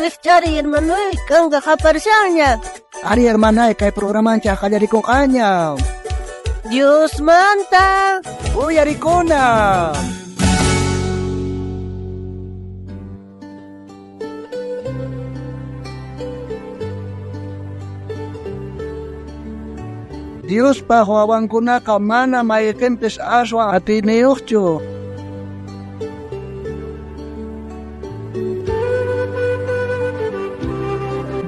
Rijchariy, hermanoy, kanka qaparishanña. Ari, hermanay, kay programanchej qallarikonqaña. Diosmanta Uyarikuna. Diospaj wawankunaqa mana mayqenpis aswan atiyniyojchu.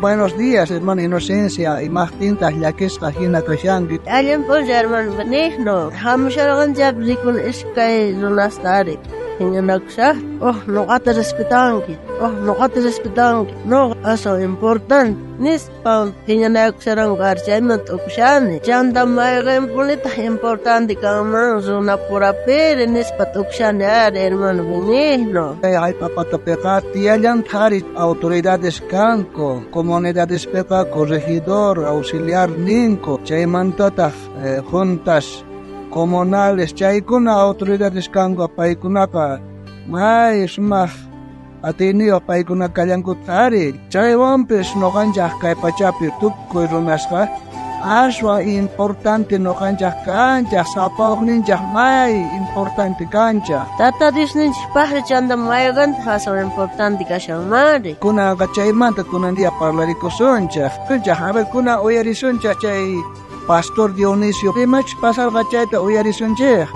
Buenos días, hermana Inocencia. Imajtintaj llakisqa hina kashanki? Allin p'unchay, hermano Benigno. Hamusharqanchaypi rikuni iskay runasta ari. Phiñanakushajta. Uj noqata respetanki, uj noqata respetanki, noqa aswan importante nispa phiñanakusharanku ari, chaymanta t'ukushani. Chanta mayqenpunitaj importante kanman runapurapiri nispa t'ukushani ari, hermano Benigno. Kay jallp'a patapiqa tiyallantaj ari autoridades kanku, comunidadespeqa corregidor, auxiliar ninku, chaymantataj juntas comunales, chaykuna autoridades kanku, paykunaqa may sumaj atiyniyoj paykuna kallankutaj ari. Chaywanpis noqanchej kay pachapi tukuy runasqa aswan importante noqanchej kanchej, sapa ujninchej may importante kanchej. Tata Diosninchejpajri chanta mayqentaj aswan importante kashanmari. Kunanqa chaymanta kunan día parlarikusunchej. A ver, kunan uyarisunchej chay Pastor Dionisio imachus pasarqa chayta uyarisunchej.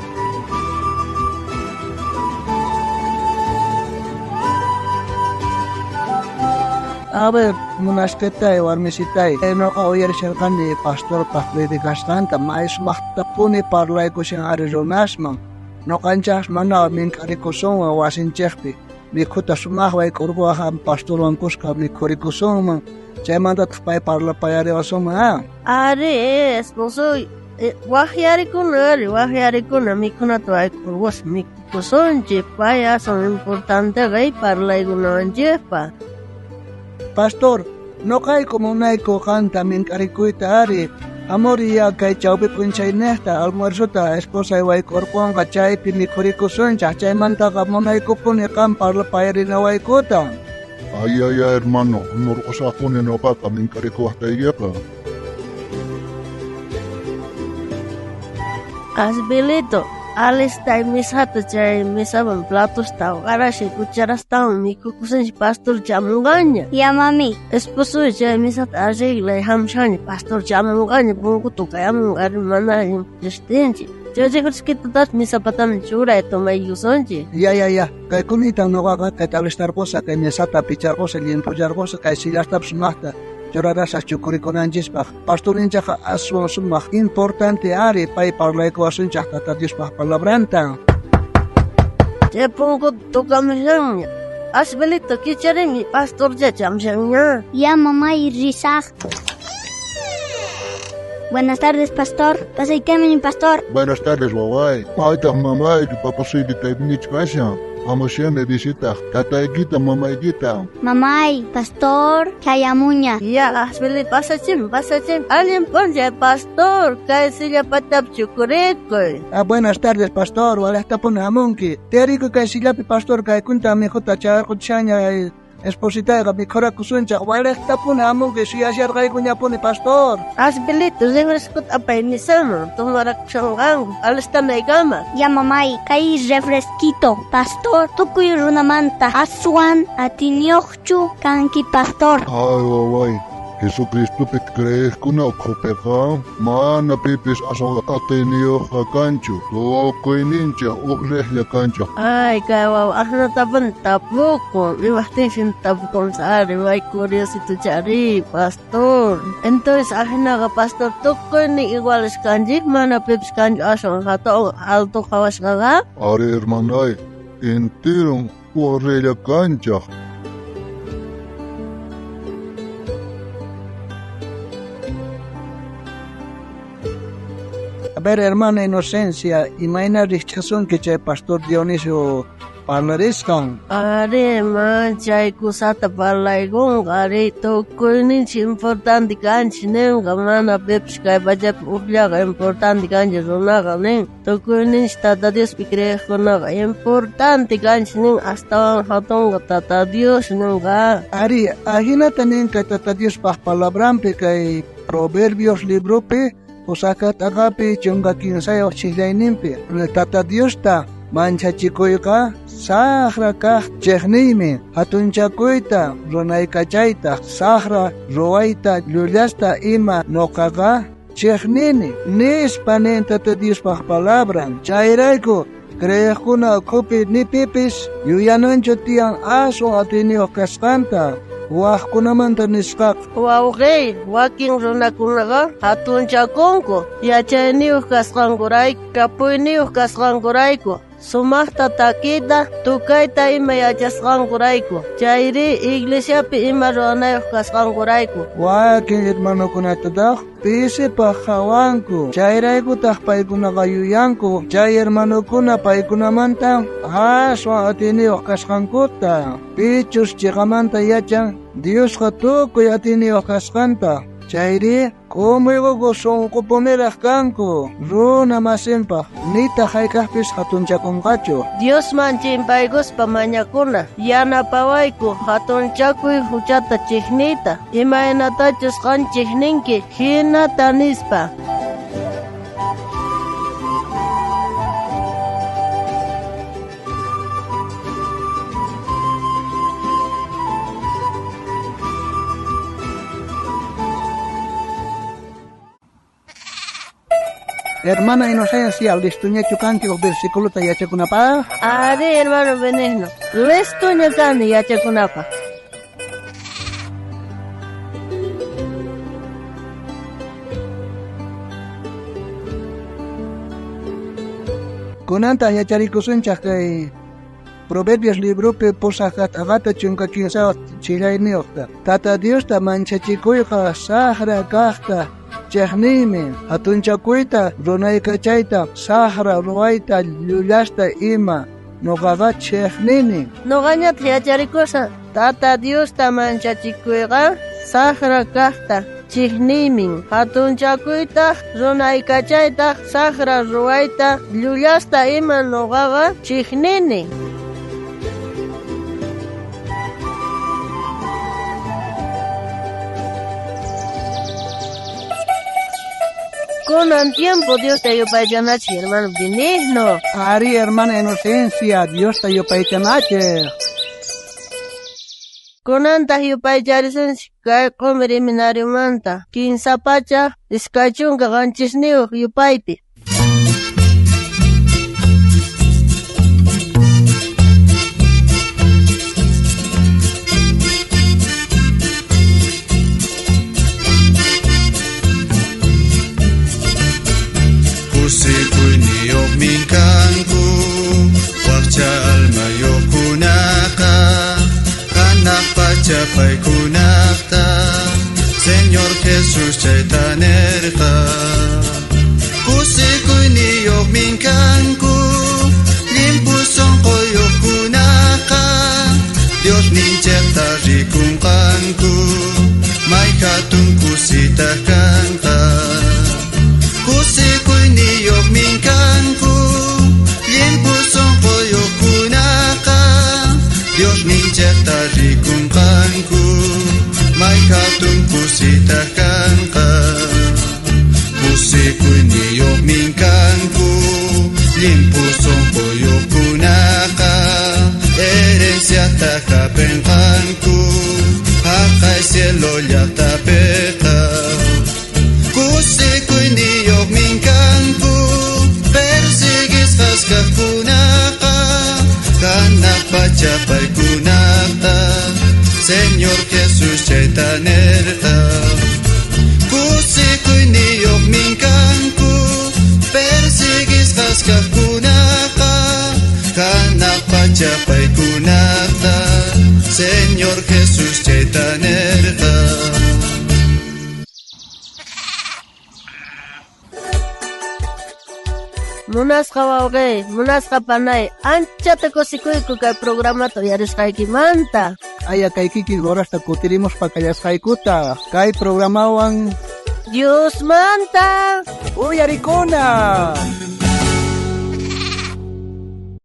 A ver, munasqetay, warmisitay, noqa uyarisharqani pastorpaj predicasqanta, may sumajtapuni parlaykushan ari runasman. Noqanchej mana mink'arikusunman wasinchejpi, mikhuta sumaj wayk'urquwaj pastorwan kuska mikhurikusunman, chaymantataj pay parlapayariwasunman, ah. Ari, esposoy, wajyarikuna ari, wajyarikuna mikhunata wayk'urwas mikhukusunchej, pay aswan importanteqa parlaykunawanchejpaj. Pastor, noqayku munayku qanta mink'arikuyta ari. Amoriya kay chawpi p'unchaynejta almuerzota esposay wayk'urqunqa chaypi mikhurikusunchej, chaymantaqa munaykupuni qan parlapayarinawaykuta. Ay, ay, ay, hermano, murqusaqpuni noqaqa mink'arikuwajtaykiqa. Asbilito, alistay misata chay misaman platosta uqarashay cucharastawan mikhukusunchej, pastor chamunqaña. Ya, mami. Esposoy, chay misata arreglay hamushanña, pastor chamunqaña, punkuta kayamunqa ari mana llustinchej. Chay refresquitotash misa pataman churay tomaykusunchej. Ya, ya, ya. Kaykunita noqaqa kayta alistarqusaq, kay mesata picharqusaq, limpiarqusaq, kay sillastapis sumajta churarasaq chukurikunanchispaj. Pastorninchejqa aswan sumaj importante ari pay parlaykuwasunchej Tata Diospaj palabranta. Chay punkuta tocamushanña. Asbilito, kicharimi, pastorlla chamushanña. Ya, mamay, risaj. Buenas tardes, pastor. Pasaykamuy, pastor. Buenas tardes, waway. Maytaj mamayki, papasuyki kaypinichu kashan. Hamushani visitaj tataykita, mamaykita. Mamay, pastor, chayamuña. Ya, Asbilito, pasachim, pasachim. Allin p'unchay, pastor. Kay silla patapi chukurikuy. Ah, buenas tardes, pastor. Walejtapuni hamunki. Tiyarikuy kay sillapi, pastor, kaykunta mikhuta chayarquchishaña espositayqa mikhurakusunchej. Walejtapuni hamunki, suyasharqaykuñapuni, pastor. Asbilito, refrescota apay misaman, tomarakushanqanku, alistanaykama. Ya, mamay, kay refresquito, pastor, tukuy runamanta aswan atiyniyojchu kanki, pastor. Ay, waway, Jesucristopi creejkuna ukhupiqa mana pipis aswan atiyniyojqa kanchu, tukuyninchej uj rejlla kanchej. Ay, kay wawa ajnatapuni tapukun, imajtinshi tapukun ari, may curiosito chari, pastor. Entonces ajinaqa pastor tukuynin iguales kanchej, mana pipis kanchu aswan jatun alto qhawasqaqa. Ari, hermanay, enteron uj rejlla kanchej. A ver, hermana Inocencia, imayna rijch'asunki chay pastor Dionisio Parlarisqan. Ari, manchay kusata parlaykunqa, ari, tukuyninchik importante kanchik ninqa, mana pipis kay pachapi ujllaqa importante kanchik runaqa nin. Tukuyninchik Tata Diospi creeqkunaqa importante kanchik nin, astawan hatunqa Tata Dios ninqa. Ari, ajinata ninqa Tata Diospaj palabranpi kay Proverbios libropi pusaka t'aqapi 13 chillayninpi. Tata Diosta manchachikuyqa saqra kaq chiqniymi, hatunchakuyta, runaykachayta, saqra ruwayta, llullasta ima nuqaqa chiqnini, nispa nin Tata Diospaj palabran. Chayrayku creeqkuna ukhupi ni pipis yuyananchu tiyan aswan atiyniyuq kasqanta wajkunamanta nisqaqa. Wawqiy, wakin runakunaqa hatunchakunku yachayniyuq kasqankurayku, kapuyniyuq kasqankurayku, sumaqta takiyta, tukayta ima yachasqankurayku, chayri iglesiapi ima ruwanayuq kasqankurayku. Wakin hermanokunatataq pisipaq qhawanku, chayraykutaq paykunaqa yuyanku chay hermanokuna paykunamanta aswan atiyniyuq kasqankuta. Pichus chiqamanta yachan Diosqa tukuy atiyniyuq kasqanta, chayri k'umuykuku sunqupuniraq kanku runa masinpaq, nitaq hayk'aqpis hatunchakunqachu. Diosman chimpaykuspa mañakuna, yanapawayku hatunchakuy huchata chiqniyta, imaynatachus qan chiqninki hinata nispa. Hermana Inocencia, listuñachu kanki uj versículota yachakunapaj? Ari, hermano Benigno, listuña kani yachakunapaj. Kunanta yacharikusunchaj kay Proverbios libropi pusaj t'aqata 13 chillayniyuqta. Tata Diosta manchachikuyqa saqra kaqta chiqniymi, hatunchakuyta, runaykachayta, saqra ruwayta, llullasta ima nuqaqa chiqnini. Nuqañataq yacharikusaq Tata Diosta manchachikuyqa saqra kaqta chiqniymin, hatunchakuytaq, runaykachaytaq, saqra ruwayta, llullasta ima nuqaqa chiqnini. Kunan tiempo Diosta yupaychanachik, hermano Benigno. Ari, hermana Inocencia, Diosta yupaychanachik. Kunantaq yupaycharisunchik kay q'umir iminariumanta 327 yupaypi. Kusikuyniyuqmi kanku wakcha almayuqkunaqa, hanaq pacha paykunaqta Señor Jesús chayta nirqa. Kusikuyniyuqmi kanku llimpu sunquyuqkunaqa, Diosninchikta rikunqanku may hatun kusitaq kanqa. Kusikuyniyuqmi kanku llimpu sunquyuqkunaqa, Diosninchikta rikunqanku may hatun kusitaq kanqa. Kusikuyniyuqmi kanku llimpu sunquyuqkunaqa, herenciata hap'inqanku haqay cielo llaqtapiqa. Kusikuyniyuqmi kanku persiguisqas kaqkunaqa, hanaq pacha paykunaqta Señor Jesús chayta nirqa. Kusikuyniyuqmi kanku persiguisqas kaqkunaqa, hanaq pacha paykunaqta Señor Jesús chayta nirqa. Munasqa wawqey, munasqa panay, anchata kusikuyku kay programata uyarisqaykimanta. Aya kay kikin horasta kutirimuspa kallasqaykuta kay programawan Diosmanta uyarikuna.